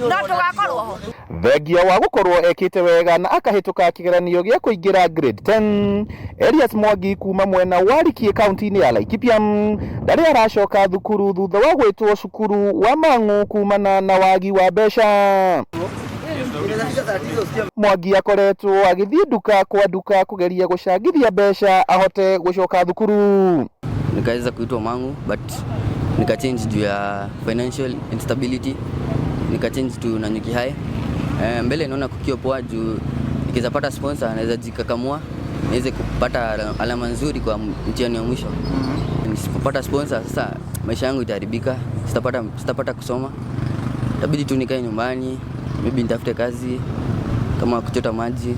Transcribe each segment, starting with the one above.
No ndũgakorwo ho. Thengia wa gũkorwo ekĩte wega na akahĩtũka kĩgeranio gĩa kũingĩra grade 10, Elias Mwangi kuma mwena wa Rikie kaunti-inĩ ya Laikipia ndarĩ aracoka thukuru thutha wa gwĩtwo cukuru wa Mang'u kumana na wagi wa mbeca. Mwangi akoretwo agĩthiĩ nduka kwa nduka kũgeria gũcangithia mbeca ahote gũcoka thukuru. Nikaweza kuitwa Mang'u, but nikachange juu ya financial instability, nikachange to Nanyuki High. Mbele naona kukiwa poa juu nikiweza pata sponsor naweza jikakamua niweze kupata alama nzuri kwa mtihani wa mwisho. Nisipopata sponsor, sasa maisha yangu itaharibika, sitapata kusoma, itabidi tu nikae nyumbani, maybe nitafute kazi kama kuchota maji,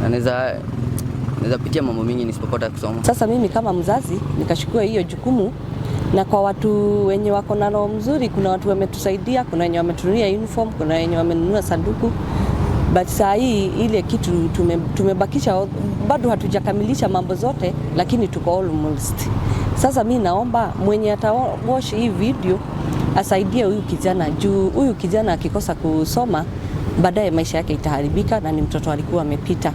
na naweza pitia mambo mingi nisipopata kusoma. Sasa mimi kama mzazi nikachukua hiyo jukumu, na kwa watu wenye wako na roho mzuri, kuna watu wametusaidia, kuna wenye wametununia uniform, kuna wenye wamenunua sanduku, but saa hii ile kitu tumebakisha, bado hatujakamilisha mambo zote, lakini tuko almost. Sasa mi naomba mwenye atawatch hii video asaidie huyu kijana, juu huyu kijana akikosa kusoma baadaye maisha yake itaharibika, na ni mtoto alikuwa amepita.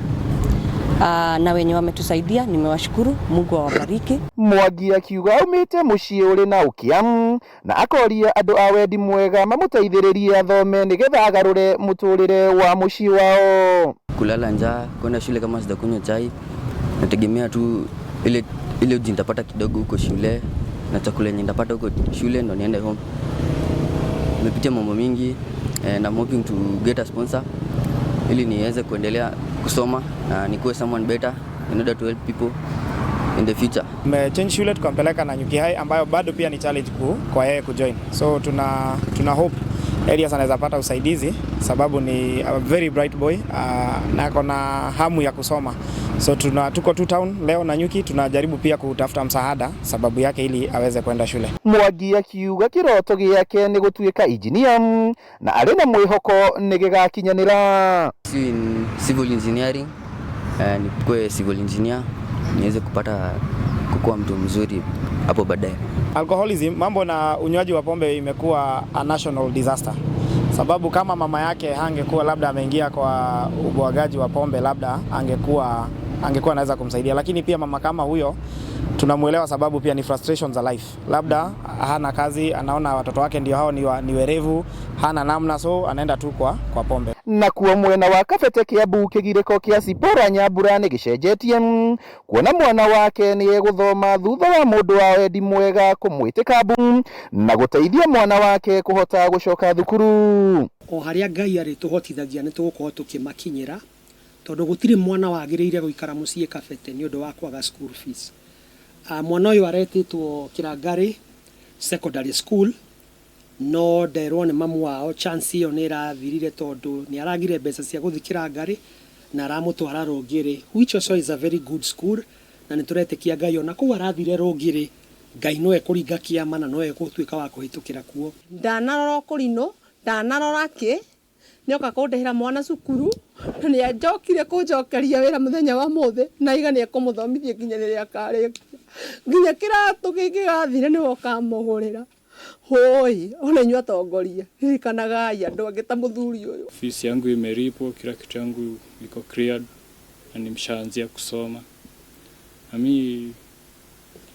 Na wenye wametusaidia nimewashukuru, Mungu awabariki. Mwangi akiuga aumĩte mũciĩ ũrĩ na ũkĩa na akoria andũ a wendi mwega mamũteithĩrĩrie athome nĩgetha agarũre mũtũrĩre wa mũciĩ wao. Kulala njaa, kwenda shule kama sijakunywa chai, nategemea tu ile uji nitapata kidogo huko shule na chakula yenye nitapata huko shule ndo niende home. Nimepitia mambo mingi and I'm hoping to get a sponsor ili niweze kuendelea kusoma na nikuwe someone better in order to help people in the future. Tumechange shule tukampeleka Nanyuki High ambayo bado pia ni challenge kwa yeye kujoin. So tuna hope Elias anaweza pata usaidizi sababu ni a very bright boy, na ako na hamu ya kusoma. So tuko tu town leo Nanyuki, tunajaribu pia kutafuta msaada sababu yake ili aweze kwenda shule. Mwangi akiuga kĩroto gĩake nĩ gũtuĩka engineer na arĩ na mwĩhoko nĩ gĩgakinyanĩra. In civil engineering, nikuwe civil engineer niweze kupata kukuwa mtu mzuri hapo baadaye. Alcoholism, mambo na unywaji wa pombe imekuwa a national disaster. Sababu kama mama yake hangekuwa labda ameingia kwa ubwagaji wa pombe, labda angekuwa anaweza kumsaidia. Lakini pia mama kama huyo tunamuelewa, sababu pia ni frustration za life. Labda hana kazi, anaona watoto wake ndio hao ni werevu, hana namna, so anaenda tu kwa pombe. Nakuo mwena wa Kabete Kiambu kĩgirĩko kĩa Zipporah Nyambura nĩ gĩcenjetie kuona mwana wake nĩ egũthoma thutha wa mũndũ wa wendi mwega kũmwĩtĩka mbu na gũteithia mwana wake kũhota gũcoka thukuru. O harĩa Ngai arĩtũhotithagia nĩ tũgũkorwo tũkĩmakinyĩra, tondũ gũtirĩ mwana wagĩrĩire gũikara mũciĩ Kabete nĩ ũndũ wa kwaga school fees. Mwana ũyũ aretĩtwo Kĩrangari Secondary School, no nderwo nĩ mamu wao chance ĩyo nĩ ĩrathirire tondũ nĩ aragire mbeca cia gũthiĩ Kĩrangari na aramũtwara Rũngĩrĩ, which also is a very good school, na nĩ tũretĩkia Ngai ona kũu arathire Rũngĩrĩ, Ngai no ekũringa kĩama na no egũtuĩka wa kũhĩtũkĩra kuo. Ndanarora kũrinũ, ndanarora kĩ, nĩoka kũndĩhĩra mwana cukuru na nĩ anjokire kũnjokeria wĩra mũthenya wa mũthĩ, na aiga nĩ ekũmũthomithia nginya rĩrĩa akarĩkia, nginya kĩratũ gĩkĩ gathire nĩwe ũkamũgũrĩra. Hoi, ona inyuĩ atongoria ririkanagai andũ angĩ ta mũthuri ũyũ. Fees yangu imelipwa, kila kitu yangu iko cleared na nimeshaanzia kusoma. Na mi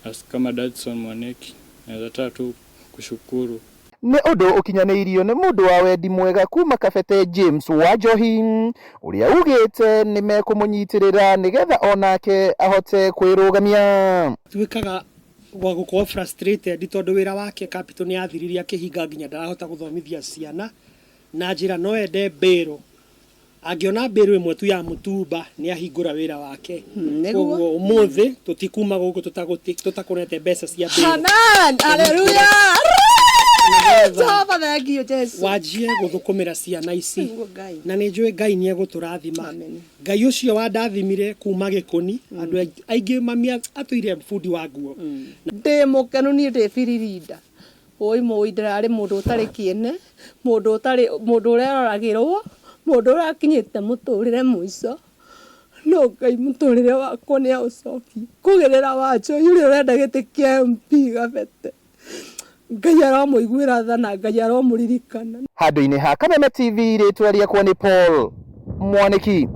as kama Dadson Mwaneki naweza taka tu kushukuru. Nĩ ũndũ ũkinyanĩirio nĩ mũndũ wa wendi mwega kuma Kabete James Wanjohi ũrĩa ugĩte nĩ mekũmũnyitĩrĩra nĩgetha onake ahote kwĩrũgamia. Tuĩkaga wa gũkorwo frustrated tondũ wĩra wake capital nĩ athiririe akĩhinga nginya ndarahota gũthomithia ciana na njĩra no ende mbĩrũ, angĩona mbĩrũ ĩmwe tu ya mũtumba nĩ ahingũra wĩra wake. Nĩguo. Koguo ũmũthĩ tũtikuma gũkũ tũtakũnete mbeca cia mbĩrũ. Amen, haleluya. Nĩgetha Jehova, thank you Jesu. Wanjie gũthũkũmĩra ciana ici. Nĩguo Ngai. Na nĩ njũĩ Ngai nĩ egũtũrathima. Amen. Ngai ũcio wandathimire kuma gĩkũni, andũ aingĩ mami atũire bundi wa nguo. Ndĩ mũkenu niĩ ndĩ biririnda ũi mũi, ndĩrarĩ mũndũ ũtarĩ kĩene, mũndũ ũtarĩ, mũndũ ũreroragĩrwo, mũndũ ũrakinyĩte mũtũrĩre mũico, no Ngai mũtũrĩre wakwa nĩ aũcokia kũgerera Wanjohi ũrĩa ũrenda gĩtĩ kĩa MP Kabete. Ngai aromũiguĩra tha na Ngai aromũririkana. Handũ-inĩ ha Kameme TV, rĩtwa rĩakwa nĩ Paul Mwanĩki.